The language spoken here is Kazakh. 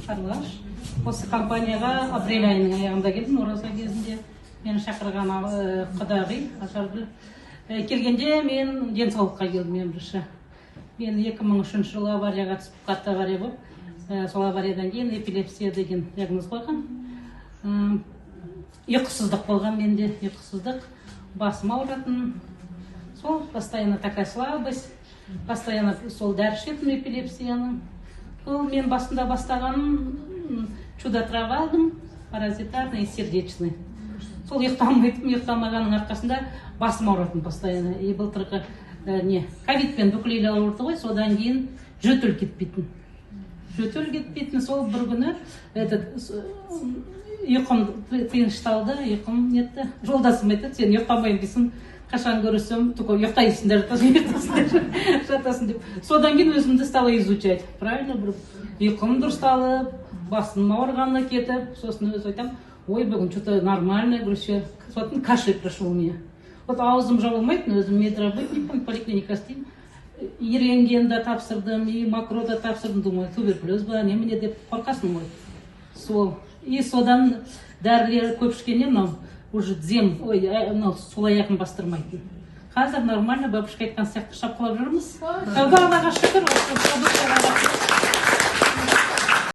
Қарлығаш. Осы компанияға апрель айының аяғында келдім, ораза кезінде. Мені шақырған құдағи Ажаргүл. Келгенде мен денсаулыққа келдім ең бірінші. Мен 2003 жылы аварияға түсіп, қатты авария болып, сол авариядан кейін эпилепсия деген диагноз қойған. Ұйқысыздық болған менде, ұйқысыздық, басым ауыратын, сол постоянно такая слабость, постоянно сол дәрі ішетінмін эпилепсияның. Сол мен басында бастағаным чудо трава алдым, паразитарный и сердечный. Сол ұйықтамайтынмын, ұйықтамағанның арқасында басым ауыратын постоянно. И былтырғы не ковидпен бүкіл ел ауырды ғой, содан кейін жөтел кетпейтін, жөтел кетпейтін. Сол бір күні этот ұйқым тынышталды, ұйқым нетті. Жолдасым айтады: «Сен ұйықтамаймын дейсің, қашан көрсем, только ұйықтайсың да жатасың, ұйықтайсың да жатасың», — деп. Содан кейін өзімді стала изучать правильно, бір ұйқым дұрысталып, басым ауырғаны кетіп, сосын өзі айтамын: «Ой, бүгін что то нормально», короче. Сосын кашель прошел у меня, вот аузым жабылмайтын. Өзім медработникпін, поликлиника істеймін. И рентген да тапсырдым, и макро да тапсырдым. Думаю, туберкулез ба, немене деп қорқасың ғой сол. И содан дәрілер көп ішкеннен мынау уже тізем, ой, мынау сол аяғым бастырмайтын. Қазір нормально, бабушка айтқан сияқты шапқылап жүрміз. Тәуба, Аллаға шүкір, осы продукцияға рахмет.